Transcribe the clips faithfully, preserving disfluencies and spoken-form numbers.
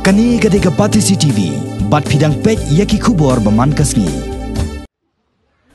Kane ka dei ka Batesi T V, bad phi dang peit ïa ki khubor ba man ka sngi.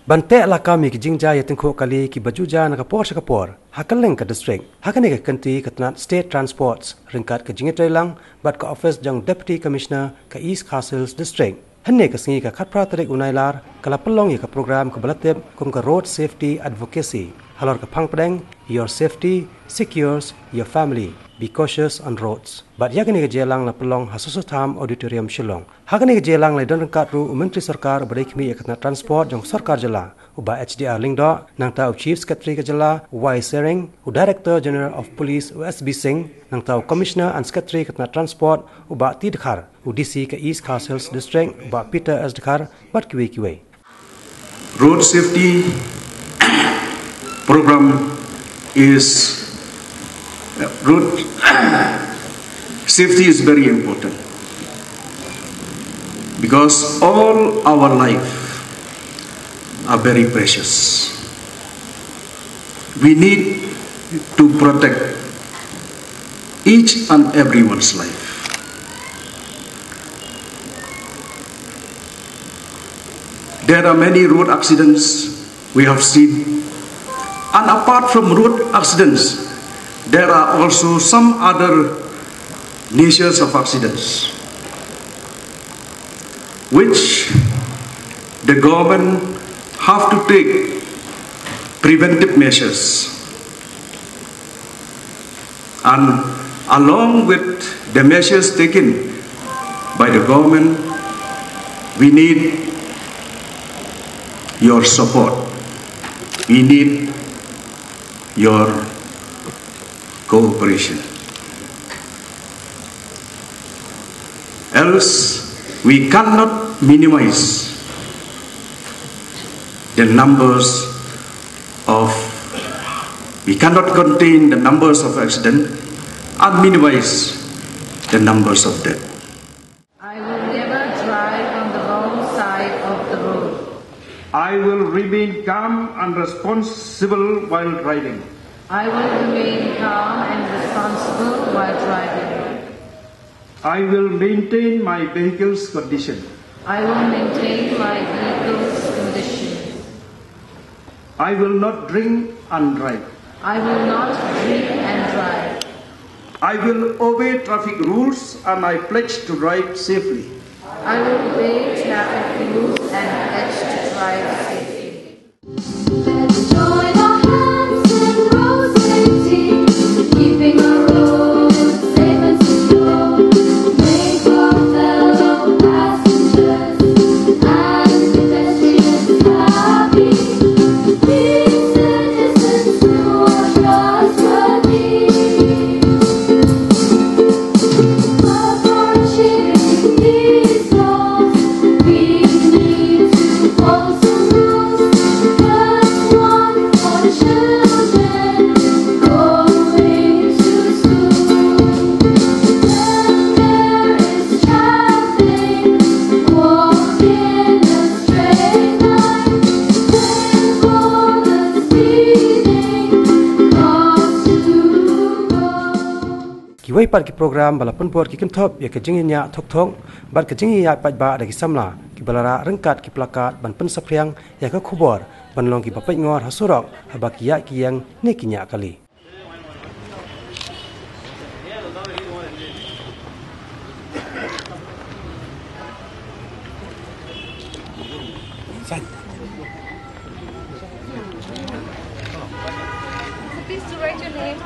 Ban teh lakam ïa ki jingjia ïatyngkhuh kali kiba ju jia na ka por sha ka por ha kylleng ka district, ha kane ka kynti ka tnat State Transports ryngkat ka jingïatreilang bad ka ophis jong Deputy Commissioner ka East Khasi Hills District. Hynne ka sngi ka khatphra tarik u Nailar ka la pynlong ïa ka program kaba la tip kum ka Road Safety Advocacy halor ka phang pdeng Your safety secures your family. Be cautious on roads. Bad ïa kane ka jingïalang la pynlong ha Soso Tham Auditorium, Shillong. Ha kane ka jingïalang la ïadon ryngkat ruh u Myntri Sorkar uba dei khmih ïa ka tnat Transport jong ka Sorkar Jylla, u Bah H D R Lyngdoh, nangta u Chief Secretary ka Jylla, u Y Sereng, u Director General of Police, u S B Singh, nangta u Commissioner and Secretary ka tnat Transport, u Bah T Dkhar, u D C ka East Khasi Hills District, u Bah Peter S Dkhar, bad kiwei kiwei. Road safety program is, road safety is very important because all our life are very precious. We need to protect each and everyone's life. There are many road accidents we have seen. And apart from road accidents, there are also some other natures of accidents which the government have to take preventive measures. And along with the measures taken by the government, we need your support. We need your cooperation. Else, we cannot minimize the numbers of, we cannot contain the numbers of accident and minimize the numbers of death. I will never drive on the wrong side of the road. I will remain calm and responsible while driving. I will remain calm and responsible while driving. I will maintain my vehicle's condition. I will maintain my vehicle's condition. I will not drink and drive. I will not drink and drive. I will obey traffic rules and I pledge to drive safely. I will obey traffic rules and pledge to drive safely. Let's join our hands in road safety, keeping our roads safe and secure. Make our fellow passengers and pedestrians happy. Be citizens who are trustworthy. Approaching these laws, we need to follow some rules. First one for children going to school. Then there is traffic, walk in a straight line. Then for the speeding, cross to go. Kiwei pat ki program ba la pynbud ki kynthup ïa ka jingïaineh thok thok bad ka jingïaineh paidbah da ki samla kiba la rah ryngkat ki plakat ban pynsaphriang ïa ka khubor ban long kiba peit ngor ha surok haba ki ïaid ki ïeng ne ki ñiah kali. Please to write your name.